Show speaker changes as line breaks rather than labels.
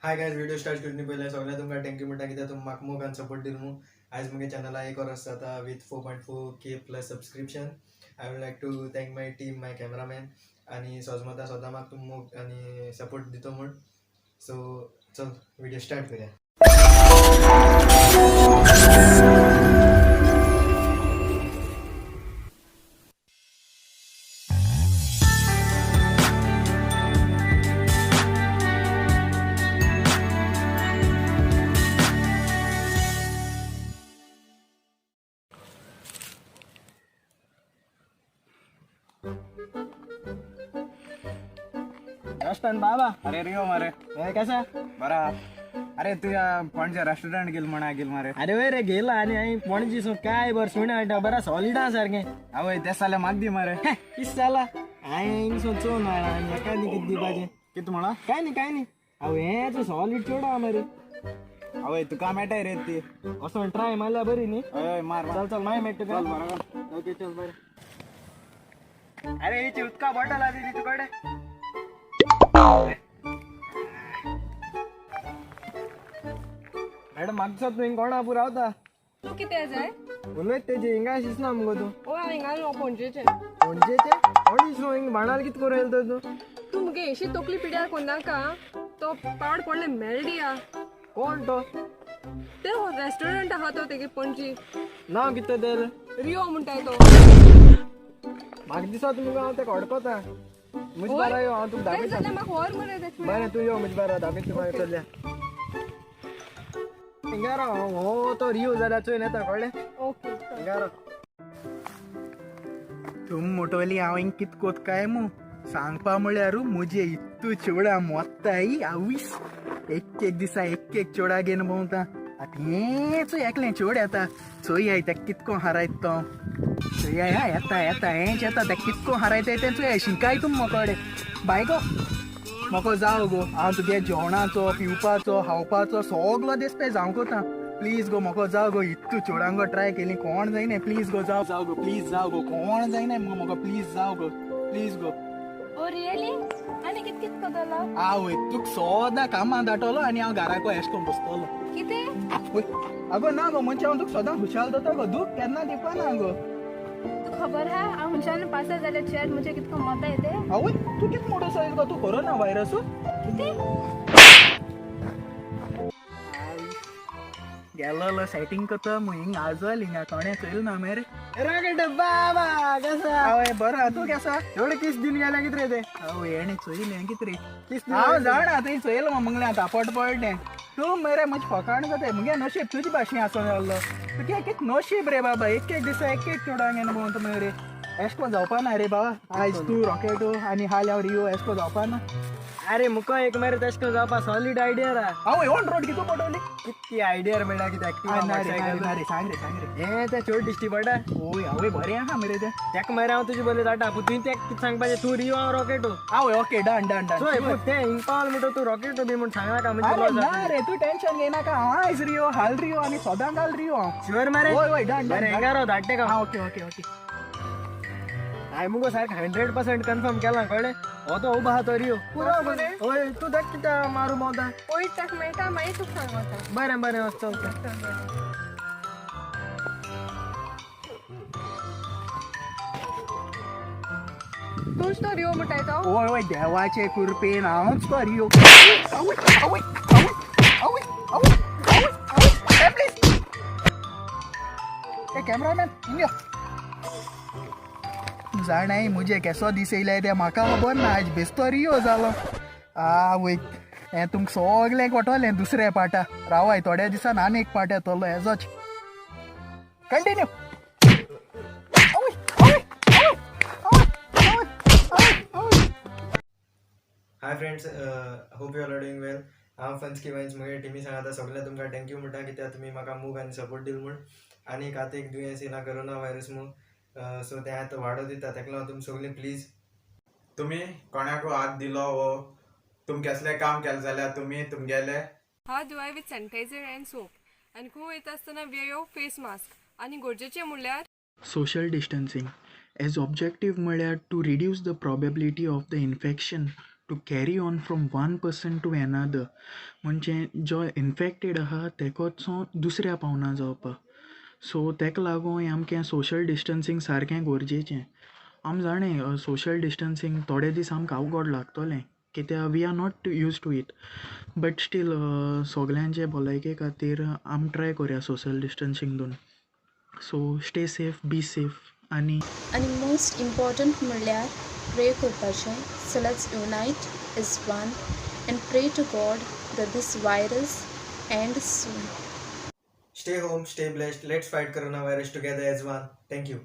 Hi guys, video start करचे पयलीं सगळ्या तुमकां thank you म्हणटा कित्याक तुमी म्हाका मोग आनी सपोर्ट दिलो म्हूण. आयज म्हगे चॅनला एक वर्स जाता with 4.4K plus subscription. I would like to thank my team, my cameraman आनी सजमता सदां म्हाका तुमी मोग आनी सपोर्ट दितो म्हूण. सो चल व्हिडिओ स्टार्ट करया.
राजस्थान बाबा.
अरे रियो मारे.
कसा?
बरा. अरे तुझ्या पणजे रेस्टॉरंट गेल म्हणा गेल मारे.
अरे वय रे गेला आणि हांवें पणजी सून काय बरं सुणे हाडटा बरा सॉलिड आहा सारकें.
आवय ते जाल्यार म्हाका दी मारे.
कितें जाला हांवें हिंगसून चोवन हाडला आनी हेका न्ही कितें दिवपाचें.
कितें म्हणा?
काय न्ही काय न्ही, हांव हें सॉलिड चेडो आहा मरे.
आवय तुका मेळटाय रे ती.
वचोन ट्राय मारल्यार बरी न्ही.
हय मार.
चल चल मागीर मेळटा तुका.
चल बरोबर.
ओके चल बरें. अरे हिची उदका बॉटल आहा ती तुकडे. मॅडम म्हाका तूं हिंग कोणा पुरो रावता.
तूं कितें जाय?
उलयत तेजी हिंगा शिजना मुगो तूं.
ओ हांव हिंगा न्हू पणजेचें.
पणजेचें? कोण दिसलो हिंग बाणाल कितें करूं येयलो तर तूं?
तूं मुगे एशी तकली पिड्यार कोन्नाका. तो पाड पडले मेलडिया.
कोण तो?
ते रेस्टॉरंट आहा तो तेगे पणजी.
नांव कितें तेजें?
रियो म्हणटाय तो.
म्हाका दिसता मुगो हांव तेका हडकता. म्हजे बारा यो, हांव तुका दाखयता.
जाल्यार म्हाका व्हर मरे तें.
बरें तूं यो म्हजे बारा, दाखयता तुका. चलया हिंगा राव. हो तो रियो जाल्यार चोयन येता, कळ्ळें?
ओके
हिंगा राव.
तुम मोटोली हांव हिंग कित कोत काय मू सांगपा म्हळ्यार म्हजे इतू चेवडा मोत्ताय आवीस. एक एक दिसा एक एक चेवडा घेवन भोंवता. आतां हेंच एकलें चेवड येता चोय तेका कितको हारायत तो. चोय येता येता हेंच येता तेका कितको हारायता तें चोय. शिकाय तुम मोकडे बाय गो म्हाका जाव गो. हांव तुगे जेवणाचो पिवपाचो खावपाचो सगलो दीस पे जावंक वता. प्लीज गो म्हाका जाव गो. इतू चेवडांक ट्राय केली कोण जायना. प्लीज गो जाव जाव गो प्लीज जाव गो. कोण जायना मुगो म्हाका. प्लीज जाव go please go.
Oh really? आनी कित कित कोतलो?
आवय तुका सदां कामां दाटलो आनी हांव घराको एश कोन बसतलो.
कितें?
आगो ना गो म्हणजे हांव तुका सदां खुशाल जाता गो. दूख केन्ना दिवपा ना गो.
तुका खबर हा हांव हुनशान पास जाल्यार चेर म्हजे कितको मत येते.
आवय तूं कित मोटो सायज गो. तूं कोरोना व्हायरस.
कितें?
गेलो सेटिंग करता मुई आजल हिंगा कोणें चोयल ना मेरे.
रॉकेट बाबा कसा?
आवय बरो तूं केसा?
एवढे किस दिन गेल्या कित रे ते?
आवय हेणें चोयलें कित रे?
किस
हांव जाणा तुवें चोयलां म्हणलें आतां पट पडलें. तूं मरे म्हजें फकाण करताय. मुगे नशीब तुजे भाशेन आसोन जाल्लो. तुगे कित नशीब रे बाबा. एक एक दिसा एक एक चेडवांक येवन भोंवता मरे. एश कोन जावपा ना रे बाबा. आयज तूं रॉकेट आनी हाल हांव रियो. एश कोन जावपा ना.
अरे मुका एक मरे तेश कोन जावपा सॉलिड आयडिया रा.
आवय ऑन रोड कितू पडवली?
कितकी आयडिया मेळ्ळ्या कितें एक्टिवा
ना रे ना रे सांग रे सांग रे.
हें तें चोड दिश्टी पडटा.
ओय आवय बरें आहा मरे तें.
तेका मरे हांव तुजे बरें जाता. पूण तुवें तेका कितें सांगपाचें? तूं रियो हांव रॉकेटो.
आवय ओके डन डन डन.
चोय पूण तें हिंग पावल म्हणटो तूं रॉकेटो बी म्हूण सांगनाका.
अरे ना रे तूं टेन्शन घेयनाका. हांव आयज रियो हाल रियो आनी सदां घाल रियो हांव.
शुअर मरे?
वय वय डन डन.
बरें हिंगा राव धाडटे का.
आं ओके ओके ओके.
हांवें मुगो सारकें 100% कन्फर्म केलां कळ्ळें. हो तो उबो आहा तो रियो.
पुरो मरे.
हय तूं देख कितें मारू भोंवता.
पयस ताका मेळटा मागीर तुका सांगता.
बरें बरें चल चल.
तूंच तो रियो म्हणटाय तो?
वय वय देवाचे कृपेन हांवच तो रियो. आवय आवय आवय आवय आवय आवय आवय प्लीज. ए कॅमेरामॅन हिंग यो. जाणाय म्हजे केसो दीस येयले ते म्हाका खबर ना. आयज बेस्तो रियो जालो. आवय हें तुमकां सगळें कोटोलें दुसऱ्या पाटा. रावाय थोड्या दिसान आनी एक पाट येतलो हेजोच. कंटिन्यू. आवय आवय आवय आवय आवय आवय.
Hi friends, hope you all are doing well. हांव फन्स्की वायन्स म्हगे टिमी सांगता सगळ्या तुमकां thank you म्हणटा कित्याक तुमी म्हाका मोग आनी सपोर्ट दिलो म्हूण. आनी आतां एक दुयेंस येयलां कोरोना व्हायरस म्हूण. सो तें आतां वाडत दिता. तेका लागून तुमी सगळीं प्लीज
तुमी कोणाकू हात दिलो वो तुम केसलें काम केलें जाल्यार तुमी तुमगेले
हात धुवाय विथ सॅनिटायझर अँड सोप. आनी खंय वयता आसतना वेर your face mask. आनी गरजेचें म्हणल्यार
सोशल डिस्टन्सिंग एज ऑब्जेक्टीव म्हळ्यार to reduce the probability of the infection to carry on from one person to another. म्हणजे जो इन्फेक्टेड आहा तेकोच दुसऱ्या पावना जावपा. सो तेका लागून हें आमचें सोशल डिस्टन्सींग सारकें गरजेचें. आम जाणें सोशल डिस्टन्सींग थोडे दीस आमकां अवघड लागतलें कित्याक we are not used to it, but still सोगल्यांचे भलायके खातीर आम ट्राय कोरया सोशल डिस्टन्सींग दोन. So stay safe, be safe आनी
आनी मोस्ट इम्पॉर्टंट म्हणल्यार प्रे करपाचें. So let's unite as one and pray to God that this virus end soon.
Stay home, stay blessed. Let's fight coronavirus together as one. Thank you.